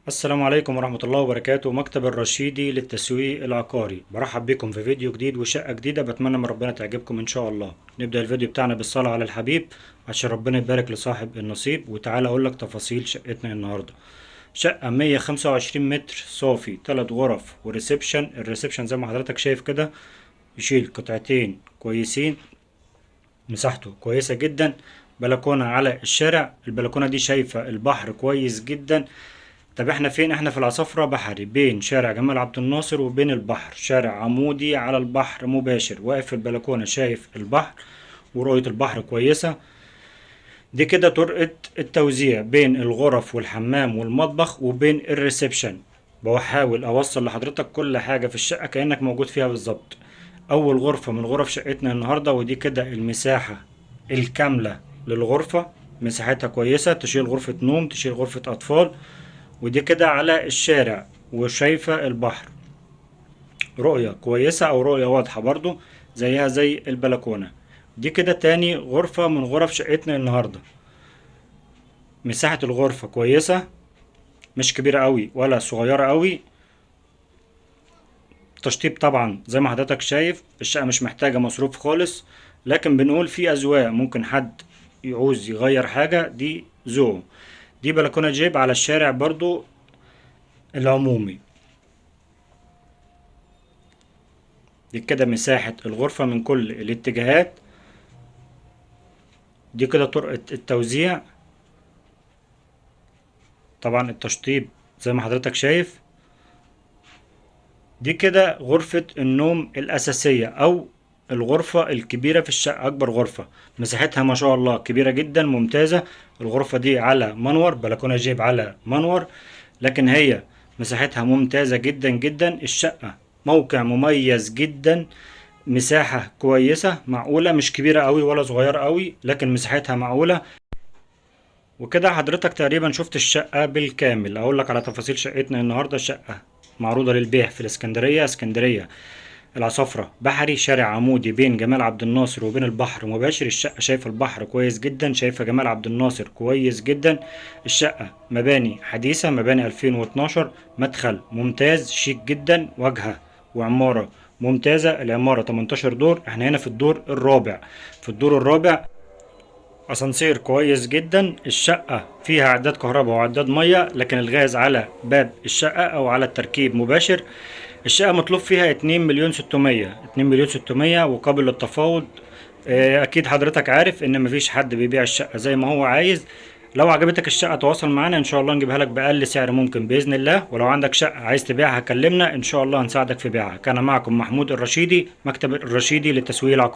السلام عليكم ورحمة الله وبركاته. مكتب الرشيدي للتسويق العقاري برحب بكم في فيديو جديد وشقة جديدة، بتمنى من ربنا تعجبكم ان شاء الله. نبدأ الفيديو بتاعنا بالصلاة على الحبيب عشان ربنا يبارك لصاحب النصيب. وتعالى اقول لك تفاصيل شقتنا النهاردة. شقة 125 متر صافي، 3 غرف و reception. ال reception زي ما حضرتك شايف كده يشيل قطعتين كويسين، مساحته كويسة جدا. بلكونة على الشارع، البلكونة دي شايفة البحر كويس جدا. طب احنا فين؟ احنا في العصافرة بحري، بين شارع جمال عبد الناصر وبين البحر، شارع عمودي على البحر مباشر. واقف في البلكونة شايف البحر ورؤية البحر كويسة. دي كده طرقة التوزيع بين الغرف والحمام والمطبخ وبين ال reception. بحاول اوصل لحضرتك كل حاجة في الشقة كأنك موجود فيها بالظبط. اول غرفة من غرف شقتنا النهاردة، ودي كده المساحة الكاملة للغرفة، مساحتها كويسة، تشيل غرفة نوم، تشيل غرفة اطفال. ودي كده على الشارع وشايفة البحر، رؤية كويسة او رؤية واضحة برضو زيها زي البلكونة. دي كده تاني غرفة من غرف شقتنا النهاردة. مساحة الغرفة كويسة، مش كبيرة قوي ولا صغيرة قوي. تشطيب طبعا زي ما حضرتك شايف، الشقة مش محتاجة مصروف خالص، لكن بنقول في أذواق، ممكن حد يعوز يغير حاجة، دي ذوقه. دي بلكونة جيب على الشارع برضو العمومي. دي كده مساحة الغرفة من كل الاتجاهات. دي كده طرقة التوزيع. طبعا التشطيب زي ما حضرتك شايف. دي كده غرفة النوم الأساسية أو الغرفة الكبيرة في الشقة، أكبر غرفة، مساحتها ما شاء الله كبيرة جدا ممتازة. الغرفة دي على منور، بلكونة جيب على منور، لكن هي مساحتها ممتازة جدا جدا. الشقة موقع مميز جدا، مساحة كويسة معقولة، مش كبيرة قوي ولا صغيرة قوي، لكن مساحتها معقولة. وكده حضرتك تقريبا شفت الشقة بالكامل. اقول لك على تفاصيل شقتنا النهاردة. شقة معروضة للبيع في الاسكندرية، اسكندرية العصافرة بحري، شارع عمودي بين جمال عبد الناصر وبين البحر مباشر. الشقة شايفة البحر كويس جدا، شايفة جمال عبد الناصر كويس جدا. الشقة مباني حديثة، مباني 2012، مدخل ممتاز شيك جدا، واجهة وعمارة ممتازة. العمارة 18 دور، احنا هنا في الدور الرابع. في الدور الرابع اسانسير كويس جدا. الشقة فيها عداد كهرباء وعداد مية، لكن الغاز على باب الشقة او على التركيب مباشر. الشقة مطلوب فيها 2,600,000، 2,600,000 وقابل للتفاوض. اكيد حضرتك عارف ان مفيش حد بيبيع الشقة زي ما هو عايز. لو عجبتك الشقة تواصل معانا، ان شاء الله نجيبها لك بأقل سعر ممكن بإذن الله. ولو عندك شقة عايز تبيعها كلمنا، ان شاء الله هنساعدك في بيعها. كان معكم محمود الرشيدي، مكتب الرشيدي للتسويق العقاري.